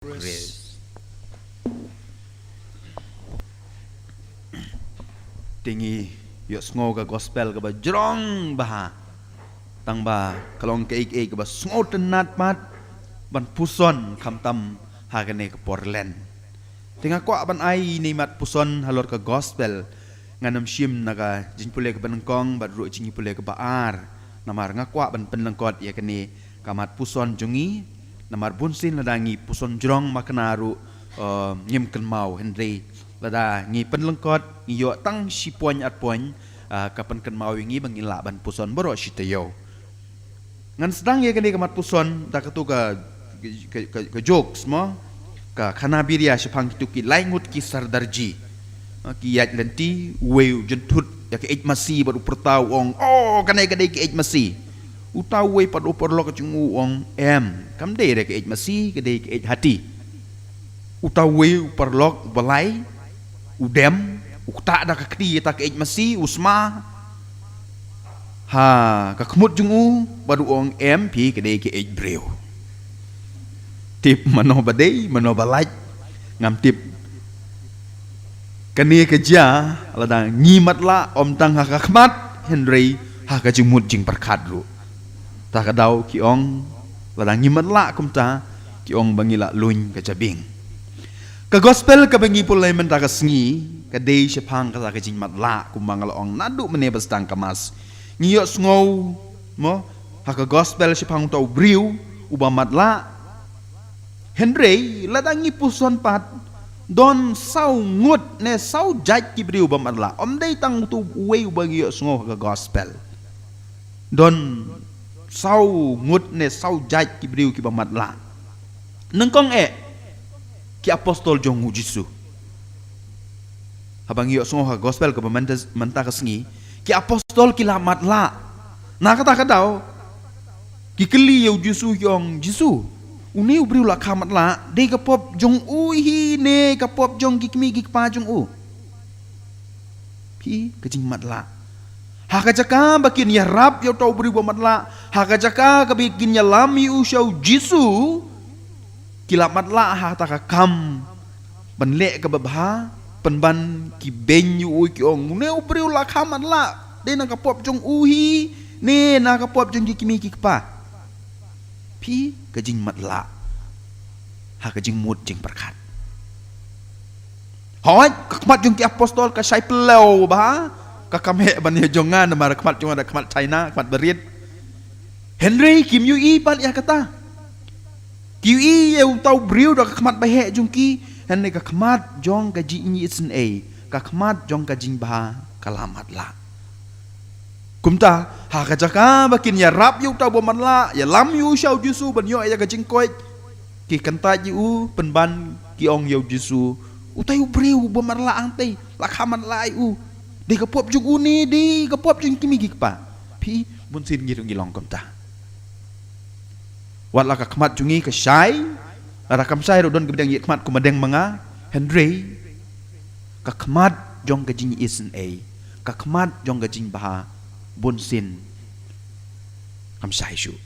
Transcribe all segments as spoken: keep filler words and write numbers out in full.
Khrist. Te ngi ïohsngew ka gospel kaba jrong bha. Tang ba ka long kaei kaei kaba sngewtynnat pat ban puson khamtam ha kane ka por Lent. Te nga kwah ban ai ïa i mat puson halor ka gospel. Ngan ym shim na ka jingpule kaba nyngkong bad ruh jingpule kaba ar. Namar nga kwah ban pynlyngkot ïa kane ka mat puson jong ngi. Namar bunsien lada ngi puson jrong makna ruh, eh, ngim kynmaw, hynrei lada ngi pynlyngkot, ngi ïoh tang shi point ar point, eh, ka pynkynmaw ïa ngi ba ngin lah ban puson baroh shi taïew. Ngan sdang ïa kane ka mat puson da katu ka, ka, ka, ka jokes mo. Ka khana biria shaphang kitu ki lai ngut ki sardarji. Ki ïaid lynti, uwei u jynthut ïa ka eit masi bad u pyrta u ong, "Oh, kane ka dei ka eit masi." Uta uwei pat u paralok jong u u ong, "Em, kam dei re ka eit masi, ka dei ka eit hati." Uta uwei u paralok, u ba lai, u dem, u ktah da ka kti ïa ta ka eit masi, u sma ha ka khmut jong u bad u ong, "Em, phi ka dei ka eit briew." Tip mano ba dei, mano ba lait, ngam tip. Kane ka jia lada ngi matlah ym tang ha ka khmat, hynrei ha ka jingmut jingpyrkhat ruh. Ta ka daw ki ong, lada ngi matlah kumta, ki ong ba ngi la luin ka jabieng. Ka gospel kaba ngi pule mynta ka sngi ka dei shaphang kata ka jingmatlah, kumba nga la ong naduh mynne ba sdang ka Mass. Ngi ïohsngew mo ha ka gospel shaphang uta u briew uba matlah. Hynrei lada ngi puson pat, don saw ngut ne saw jait ki briew ba matlah. Ym dei tang utu uwei uba ngi ïohsngew ha ka gospel. Don saw ngut ne saw jait ki briew kiba matlah. Nyngkong eh ki apostol jong u Jisu. Haba ngi ïohsngew ha gospel kaba mynta, mynta ka sngi, ki apostol ki la matlah. Na kata ka daw ki kylli ïa u Jisu, ki ong, "Jisu, une u briew la kha matlah, dei ka pop jong u hi ne ka pop jong ki kmie ki kpa jong u?" Phi, ka jingmatlah. Ha ka jaka ba kin ïarap ïa uta u briew ba matlah, ha ka jaka kaba kin ïalam ïa u sha u Jisu, ki la matlah ha kata ka kam ban leh kaba bha, pynban ki beiñ ïa u, ki ong, "Une u briew la kha matlah, dei na ka pop jong u hi ne na ka pop jong ki kmie ki kpa?" Phi, ka jingmatlah ha ka jingmut jingpyrkhat. Hooid, ka khmat jong ki apostol ka shai pynlew bha, ka kam heh ban ïa jong nga, namar ka khmat jong nga da ka khmat China, ka khmat barit. Hynrei kim ïohi pat ïa kata. Ki ïohi ïa uta u briew da ka khmat ba heh jong ki, hynrei ka khmat jong ka jingïeit, ka khmat jong ka jingbha ka la matlah. Kumta, ha ka jaka ba kin ïarap ïa uta u ba matlah, ïalam ïa u sha u Jisu ban ïoh ïa ka jingkoit, ki kyntait ïa u, pynban ki ong ïa u Jisu, "Utai u briew u ba matlah hangtei, la kha matlah ïa u. Dei ka pop jong u ne dei ka pop jong ki kmie ki kpa?" Phi, bunsien ngi ruh ngi long kumta. Wat la ka khmat jong ngi ka shai, lada kam shai ruh don kiba dang ïit khmat kum ma dang ma nga, hynrei ka khmat jong ka jingïeit, ka khmat jong ka jingbha, bunsien kam shai shuh.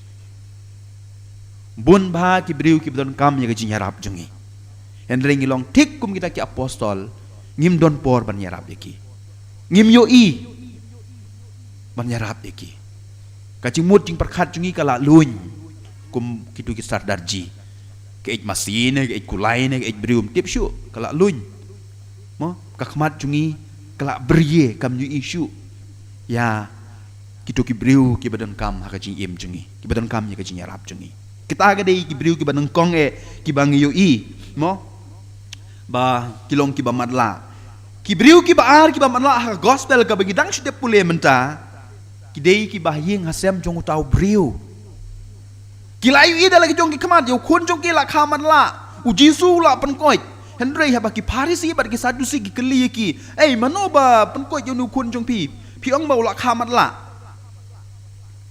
Bun bha ki briew kiba donkam ïa ka jingïarap jong ngi. Hynrei ngi long thik kum kita ki apostol, ngim don por ban ïarap ïa ki. Ngim ïohi ban ïarap ïa ki. Ka jingmut jingpyrkhat jong ngi ka la luin kum kitu ki sardarji. Ka eit masi ne, ka eit kulai ne, ka eit briew, ym tip shuh, ka la luin. Mo, ka khmat jong ngi ka la brie, kam ïohi shuh ïa kitu ki briew kiba donkam ha ka jingim jong ngi, kiba donkam ïa ka jingïarap jong ngi. Kita ka dei ki briew kiba nyngkong eh kiba ngi ïohi, mo, ba ki long kiba matlah. Ki briew kiba ar kiba matlah ha ka gospel kaba ngi dang shu dep pule mynta, ki dei kiba ha ïing ha sem jong uta u briew. Ki la ïohi da la ki jong ki khmat ïa u khun jong ki la kha matlah, u Jisu u la pynkoit. Hynrei haba ki Pharisi bad ki Sadusi ki kylli ïa ki, "Ei, mano ba pynkoit ïa une u khun jong phi? Phi ong ba u la kha matlah."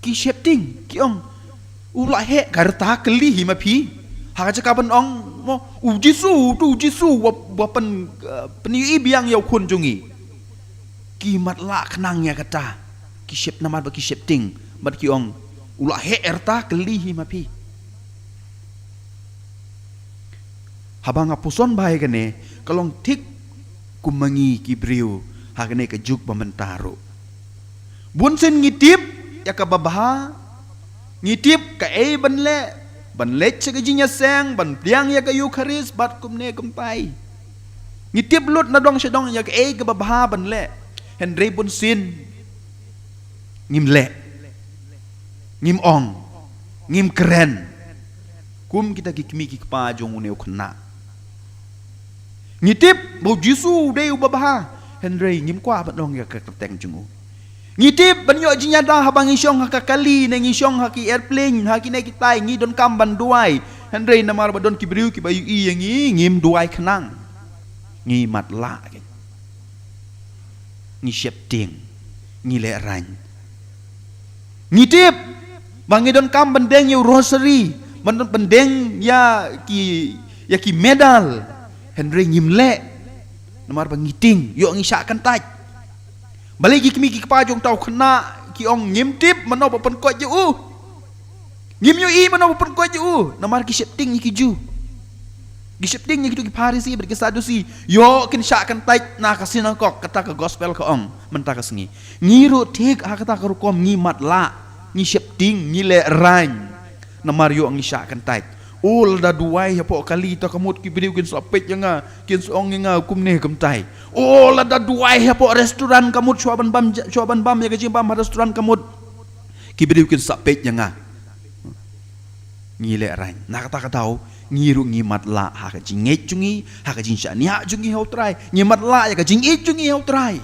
Ki sheptieng, ki ong, "U la heh ka rta, kylli hi ma phi." Ha ka jaka ban ong, mo, "U Jisu, utu u Jisu, u ba, u ba pyn, eh, pynïohi biang ïa u khun jong ngi." Ki matlah khnang ïa kata, ki shep namar ba ki sheptieng, bad ki ong, "U la heh rta, kylli hi ma phi." Haba nga puson bha ïa kane, ka long thik kum ma ngi ki briew ha kane ka juk ba mynta ruh. Bun sien ngi tip ïa kaba bha, ngi tip kaei ban leh, ban leit sha ka jingïaseng, ban pdiang ïa ka Eukharist bad kumne kumtai. Ngi tip lut na dong sha dong ïa kaei kaba bha ban leh. Hynrei bun sien ngim leh, ngim ong, ngim kren kum kita ki kmie ki kpa jong une u khynnah. Ngi tip ba u Jisu u dei uba bha, hynrei ngim kwah ban ong ïa ka kyrteng jong u. Ngi tip ban ïoh jingïada haba ngi shong ha ka kali ne ngi shong ha ki airplane, ha kine kitai, ngi donkam ban duwai. Hynrei namar ba don ki briew kiba ïohi ïa ngi, ngim duwai khnang. Ngi matlah. Ngi sheptieng, ngi lehraiñ. Ngi tip ba ngi donkam ban deng ïa u rosary, ban, ban deng ïa ki, ïa ki medal. Hynrei ngim leh namar ba ngi tieng, ïoh ngi shah kyntait. Balei ki kmie ki kpa jong uta u khynnah ki ong ngim tip mano ba pynkoit ïa u. Ngim ïohi mano ba pynkoit ïa u, namar ki sheptieng ïa ki Jiw. Ki sheptieng ïa kitu ki Pharisi bad ki Sadusi. Ïoh kin shah kyntait na ka synagog, kata ka gospel ka ong mynta ka sngi. Ngi ruh thik ha kata ka rukom, ngi matlah, ngi sheptieng, ngi lehraiñ. Namar ïoh ngi shah kyntait. O lada duwai hapoh kali ta ka mut ki briew kin sa peit ïa nga, kin sa ong ïa nga kumne kumtai. O lada duwai hapoh restaurant ka mut, shuwa ban bam, shuwa ban bam ïa ka jingbam ha restaurant ka mut, ki briew kin sa peit ïa nga. Ngi lehraiñ. Na kata ka daw ngi ruh ngi matlah ha ka jingngeit jong ngi, ha ka jingshaniah jong ngi ha u Trai. Ngi matlah ïa ka jingïeit jong ngi ha u Trai.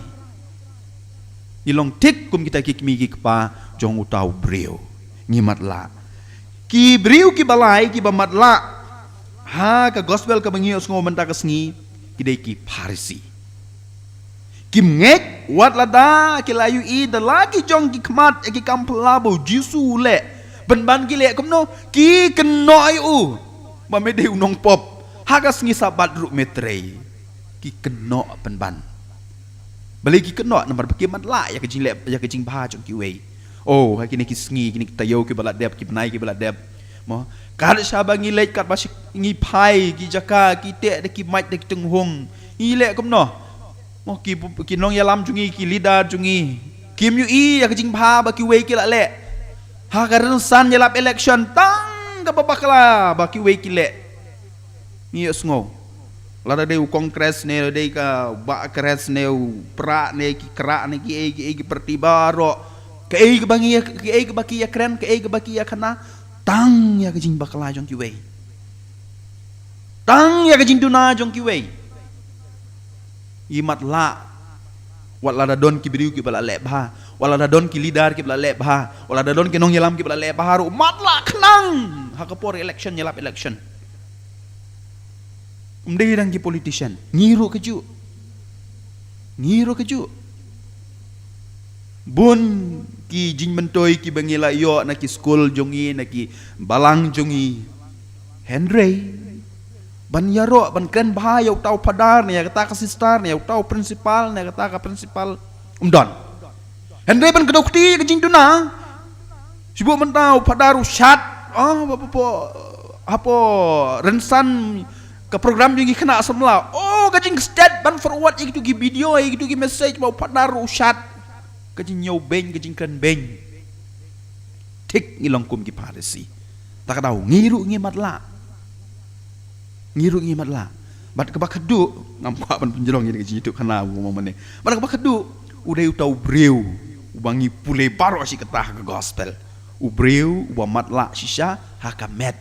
Ngi long thik kum kita ki kmie ki kpa jong uta u briew. Ngi matlah. Ki briew kiba lai kiba matlah ha ka gospel kaba ngi ïohsngew mynta ka sngi, ki dei ki Pharisi. Kim ngeit wat lada ki la ïohi da la ki jong ki khmat ïa ki kam phylla ba u Jisu u leh. Pynban ki leh kumno? Ki kynnoh ïa u ba me dei u nongpop. Ha ka sngi Sabbath ruh me trei. Ki kynnoh pynban. Balei ki kynnoh? Namar ba ki matlah ïa ka jingleh, ïa ka jingbha jong kiwei. Oh, ha kine ki sngi, kine ki taïew kiba la dep, ki bnai kiba la dep. Mo, kat shaba ngi leit, kat ba shi ngi phai ki jaka, ki teh da ki mic da ki tynghung. Ngi leh kumno? Mo, ki, ki nongïalam jong ngi, ki leader jong ngi, kim ïohi ïa ka jingbha ba kiwei ki la leh. Ha ka rynsan ïalap election, tang kaba bakla ba kiwei ki leh. Ngi ïohsngew. Lada dei u Congress ne, lada dei ka Bah Kres ne, u Prah ne, ki Krah ne, kiei kiei ki party baroh. Kaei kaba ngi, kaei kaba ki ïakren, kaei kaba ki ïakhana. Tang ïa ka jingbakla jong kiwei. Tang ïa ka jingduna jong kiwei. Ngi matlah. Wat lada don ki briew kiba la leh bha, wat lada don ki leader kiba la leh bha, wat lada don ki nongïalam kiba la leh bha ruh, matlah khnang ha ka por election, ïalap election. Ym dei dang ki politician, ngi ruh kajuh. Ngi ruh kajuh. Bun ki jingmyntoi kiba ngi la ïoh na ki skul jong ngi, na ki balang jong ngi. Hynrei ban ïaroh, ban kren bha ïa uta u phadar ne ïa kata ka sister ne ïa uta u principal ne ïa kata ka principal, ym don. Hynrei ban kdew kti ka jingduna. Shibun mynta u phadar u shad, ah, hapoh, hapoh rynsan ka program jong ki khynnah samla. Oh, ka jingstet ban forward ïa kitu ki video, ïa kitu ki message ba u phadar u shad. Ka jingñiew beiñ, ka jingkren beiñ. Thik ngi long kum ki Pharisi. Ta ka daw ngi ruh ngi matlah. Ngi ruh ngi matlah. Bad kaba khadduh, ngam kwah ban pynjrong ïa ka jingïathuhkhana u ma mane. Bad kaba khadduh, u dei uta u briew uba ngi pule baroh shi katta ha ka gospel. U briew uba matlah shisha ha ka met.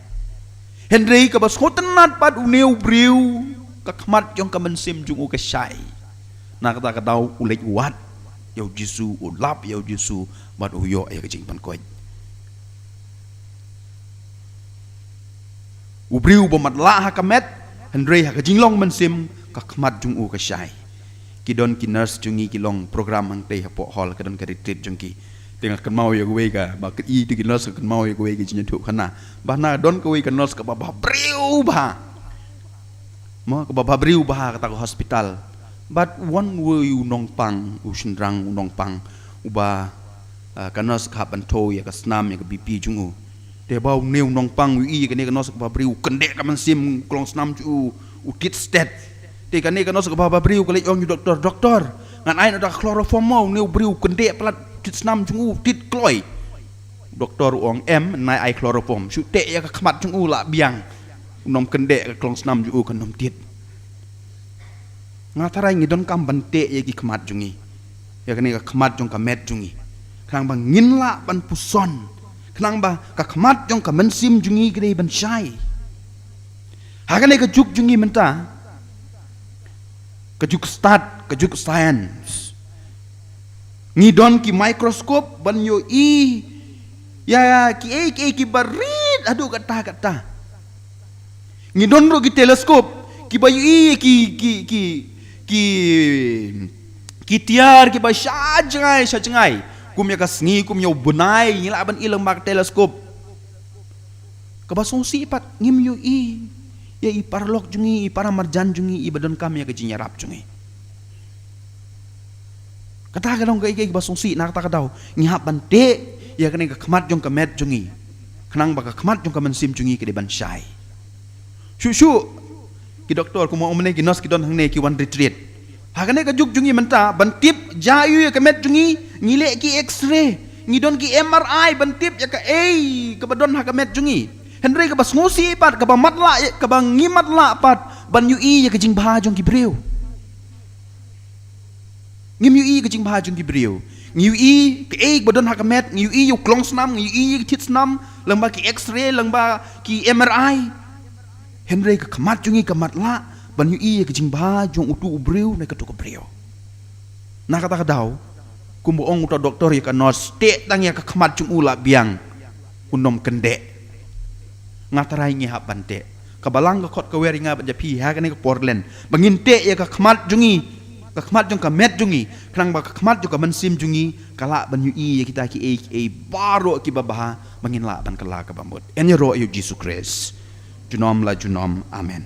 Hynrei kaba sngewtynnat pat, une u briew ka khmat jong ka mynsiem jong u ka shai. Na kata ka daw u leit wad ïa u Jisu, u lap ïa u Jisu, bad u ïoh ïa ka jingpynkoit. U briew ba matlah ha ka met, hynrei ha ka jinglong mynsiem ka khmat jong u ka shai. Ki don ki nurse jong ngi ki long program hangtei hapoh hall, ka don ka retreat jong ki. Te nga kynmaw ïa kawei kaba ki, ïa kitu ki nurse, nga kynmaw ïa kawei ka jingïathuhkhana. Ba na don kawei ka nurse kaba bhabriew bha. Mo, kaba bhabriew bha ha kata ka hospital. Bad wan uwei u nongpang, u shynrang u nongpang, uba, ah, ka nurse ka hap ban thew ïa ka snam, ïa ka B P jong u. Te ba une u nongpang u ïohi ïa kane ka nurse kaba bhabriew, u kyndit ka mynsiem, ka long snam jong u, U tied stet. Te kane ka nurse kaba briew ka leit ong ïa u doktor, "Doktor, ngan ai noh da ka chloroform mo, une u briew u kyndeh palat, tied snam jong u tied kloi." Doktor u ong, "Em, nai ai chloroform." Shu teh ïa ka khmat jong u la biang. U nym kyndeh, ka klong snam jong u kan nym tied. Nga tharai ngi donkam ban teh ïa ki khmat jong ngi, ïa kane ka khmat jong ka met jong ngi, khnang ba ngin lah ban puson, khnang ba ka khmat jong ka mynsiem jong ngi ka dei ban shai. Ha kane ka juk jong ngi mynta, ka juk stad, ka juk science, ngi don ki microscope ban ïohi ïa kiei kiei kiba rit haduh katta katta. Ngi don ruh ki telescope kiba ïohi ki, ki, ki, ki, ki tiar kiba sha jngai, sha jngai. Kum ïa ka sngi, kum ïa u bnai, ngi lah ban i lyngba ka telescope. Kaba sngewsih pat, ngim ïohi ïa i paralok jong ngi, i para marjan jong ngi, iba donkam ïa ka jingïarap jong ngi. Kata ka dei ka, ka, kaba sngewsih. Na kata ka daw ngi hap ban teh ïa kane ka khmat jong ka met jong ngi, khnang ba ka khmat jong ka mynsiem jong ngi ka dei ban shai. Shuh shuh ki doktor, kumba ong mynne, ki nurse ki don hangne ki wan retreat. Ha kane ka juk jong ngi mynta, ban tip jia aiu ïa ka met jong ngi, ngi leh ki X-ray, ngi don ki M R I ban tip ïa kaei kaba don ha ka met jong ngi. Hynrei kaba sngewsih pat, kaba matlah, kaba ngim matlah pat ban ïohi ïa ka jingbha jong ki briew. Ngim ïohi ïa ka jingbha jong ki briew. Ngi ïohi kaei kaba don ha ka met, ngi ïohi ïa u klong snam, ngi ïohi ïa ki tied snam lyngba ki X-ray, lyngba ki M R I. Hynrei ka khmat jong ngi ka matlah ban ïohi ïa ka jingbha jong utu u briew ne katu ka briew. Na kata ka daw, kumba ong uta u doktor ïa ka nurse, teh tang ïa ka khmat jong u la biang, un nym kyndeh. Nga tharai ngi hap ban teh. Ka Balang ka khot ka wer ïa nga bad ïa phi ha kane ka por lynti, ba ngin teh ïa ka khmat jong ngi, ka khmat jong ka met jong ngi, khnang ba ka khmat jong ka mynsiem jong ngi ka lah ban ïohi ïa kita kiei kiei baroh kiba bha, ba ngin lah ban kylla kaba mut. Yn ïaroh ïa u Jisu Khrist junom la junom. Amen.